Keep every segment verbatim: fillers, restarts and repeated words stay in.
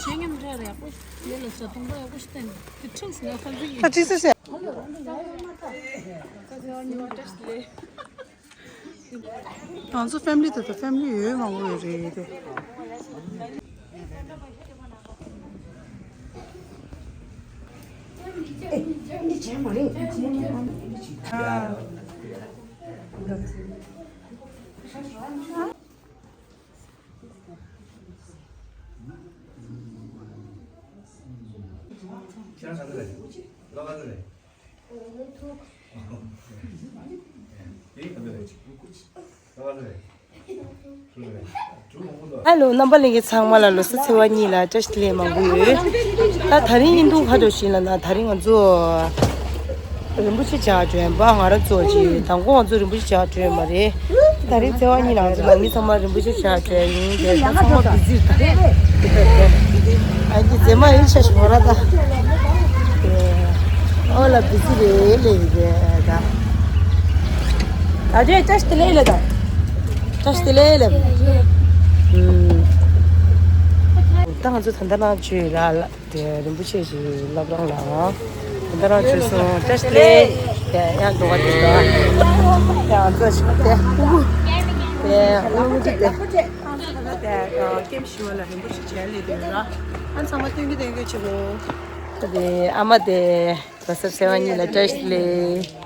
བྱེད་མཉམ་འདྲ་རེད་ཡག་པོ། ལས་ལ་ས་སྟོང་པ་ཡག་པོ་ཞིག་བསྟན། དེ་ཁྲིམས་སུ་ལ་ཁ་ཚིག་ཡིན། ཨ་ཁྲིག་སེ་སེ། ང་ཚོ་ཕེ་མི་ལི་དེ་དང་ཕེ་མི་ལི་ཡོད་མང་པོ་ཡོད་རེད་དེ། ཧེ་ལོ། རྣམ་པ་ལྷན་རྒྱས་ཚང་མ་ལ་ལོ་གསར་ཚེས་པ་གཉིས་ལ་བཀྲ་ཤིས་བདེ་ལེགས་མང་པོ་ཡོད། ད་དེ་རིང་ཡིན་དུས་ཁ་དྲོ་ཞིག་ལ་ན། དེ་རིང་ང་ཚོ་རིན་པོ་ཆེ་ཇག་སྒྲོན་པ་ང་རང་ཚོ་ཅིག་དང་པོ་ང་ཚོ་རིན་པོ་ཆེ་ཇག་སྒྲོན་པ་རེད། ད་རིང་ཚེས་པ་གཉིས་ལ་ང་ཚོ་ནང་མི་ཚང་མ་རིན་པོ་ཆེ་ཇག་སྒྲོན་ཡིན། དེ་ད་ཚང་མ་བི་ཛི་རེད་ད། ཨ་ནི་མཛེས་མ་ཡིན་ཆ་ཞིག་མོ་ར་ད། ཨོ་ལ་བི་ཛི་རེད་ལེ་ཡིན་ད། ད་དེ་བཀྲ་ཤིས་བདེ་ལེགས་ལེ་ད། བཀྲ་ཤིས་བདེ་ལེགས་ལེ། ཨུམ། ད་ང་ཚོ་ད་ལྟ་ནང་བྱོས་ར་ལ། དེ་རིན་པོ་ཆེ་ཞིག་བླ་བྲང་ལ་ཨང་། དེ་འདྲ་རང་བྱོས་སོང་། བཀྲ་ཤིས་བདེ་ལེགས། དེ་ཡང་འགྲོ་བ་དེ་འདྲ། དེ་ང་ཚོ་ཞིག་དེ་དེ་ཨུ་དེ་དེ་ཀེམ་ཞི་བ་ལ་རིན་པོ་ཆེ་བྱས་ལས་དེ་ར། ཨ་ཚང་མ་སྟོན་གི་སྟོན་གི་ཆེ་བོ། དེ་ཨ་མ་དེ་ལོ་གསར་ཚེས་པ་གཉིས་ལ་བཀྲ་ཤིས་བདེ་ལེགས།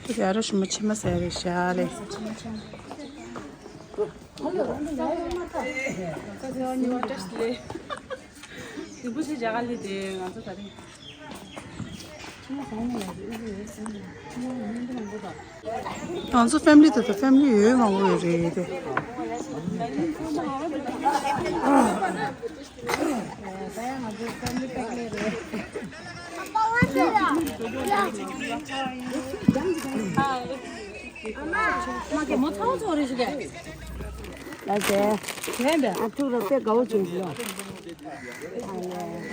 ཁྱེད་ཀྱི་ཨ་རོ་ཞུ་མ་ཕྱི་མ་ཟེར་རེད་ཤག་ལེ། རིན་པོ་ཆེ་རྒྱ་གར་ལི་དེ་ང་ཚོ་ད་རེས། ང་ཚོ་ཕེ་མི་ལི་དེ་དང་ཕེ་མི་ལི་ཡོད་མང་པོ་ཡོད་རེད་དེ། ལགས་སེ། ཨ་ཐུགས་ར་དཔེ་དགའ་བོ་བྱུང་ཞུ། ཨ་ལེ། ཨ་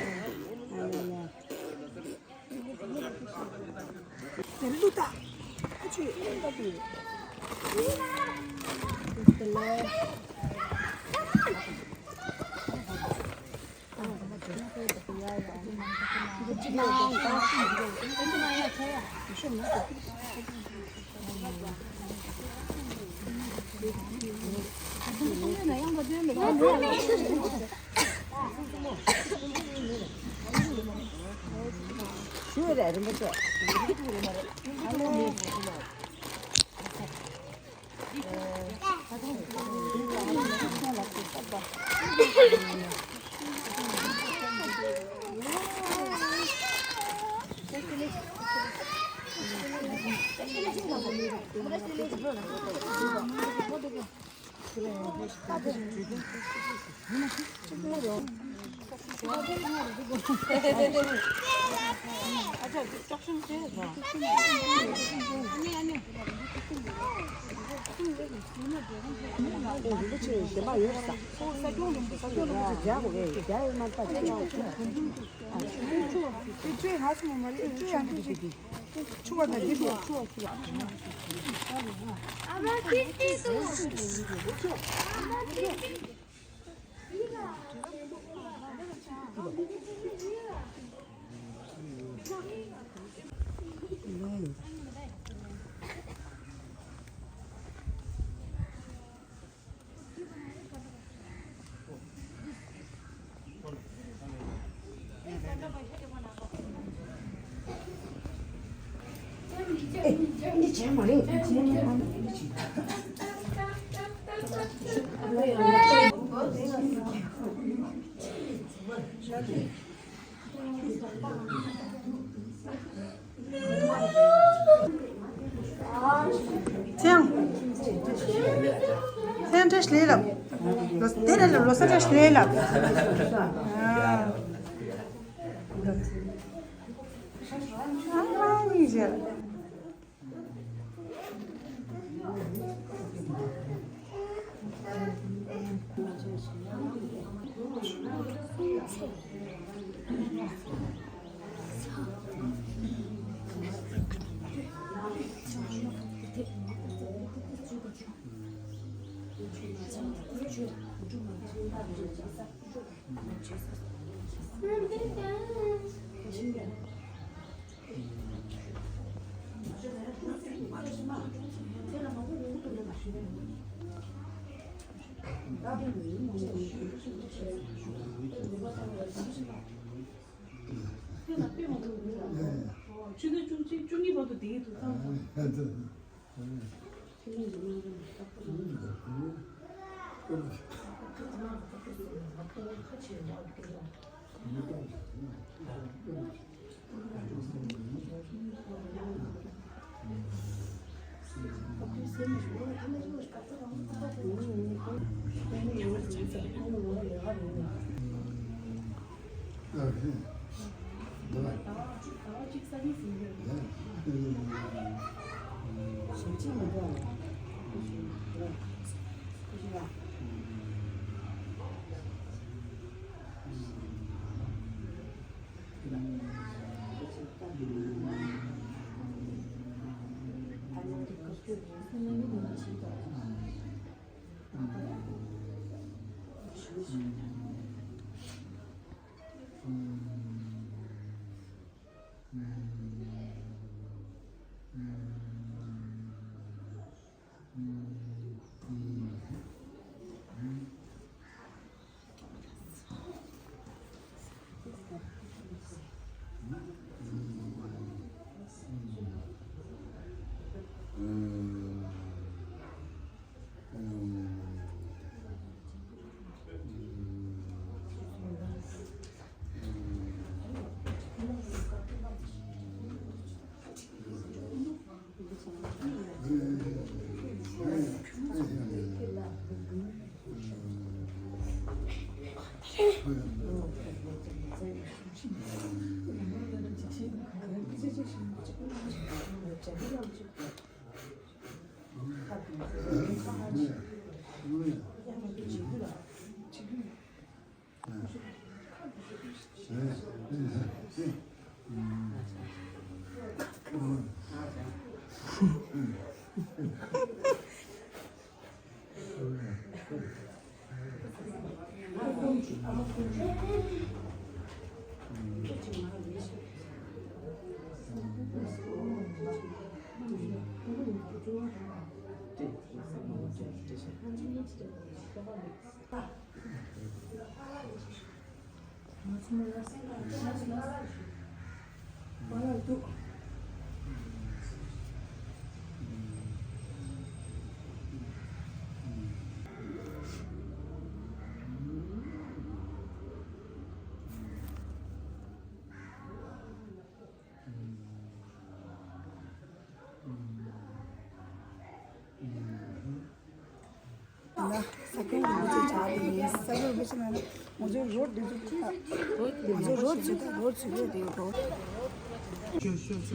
ལེ་ལེ། ཚེ་དབང་། ཚེ་དབང་བཀྲ་ཤིས་བདེ་ལེགས་ལབ། ལོ་དེ་རེད་ལ་ལོ་གསར་བཀྲ་ཤིས་བདེ་ལེགས་ལབ། ཨ། ཨ་མ་གཉིས་བྱས། ཆུ་ཚོད་བཅུ་གཅིག་བཅུ་གཉིས་བར་དུ་བསྡད་ཀྱི་འདུག་བསམ་སོང་། ལ། ས་སྐྱོང་རིན་པོ་ཆེ་བྱ་དེ་ཡིན། ས་སྐྱོང་རིན་པོ་ཆེ་ལ་ནི་ང་ཚོའི་རོ་འདི་ཚོ་ཁྲིད་ད། ང་ཚོའི་རོ་འཛུལ་ད་རོ་འཛུལ་ཡོད་དེ་རོ། ང་ཚོ་གཞིས་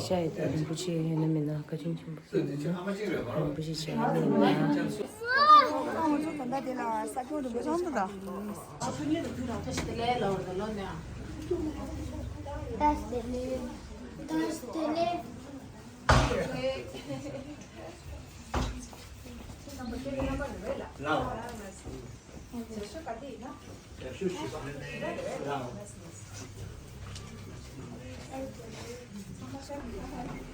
ཆགས་ཡི་དྭགས་རིན་པོ་ཆེ་ཡོད་ན་མེད་ན་བཀའ་དྲིན་ཆེན་པོ། རིན་པོ་ཆེ་བྱས་ན་མེད་ན། ང་ཚོ་ད་ལྟ་དེ་ལ་ས་ཁྱོན་རིན་པོ་ཆེ་ཆེན་པོ་དང་།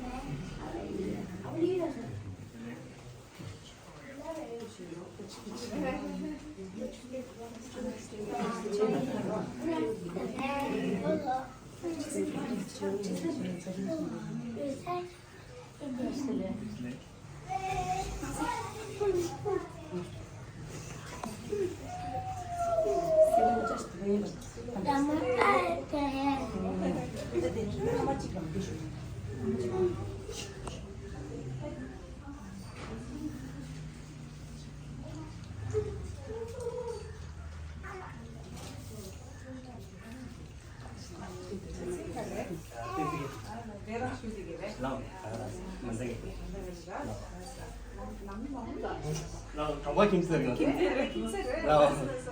ལའོ། གྲོང་པ་ཁྱིམ་ཟེར་ཡོད། ལའོ།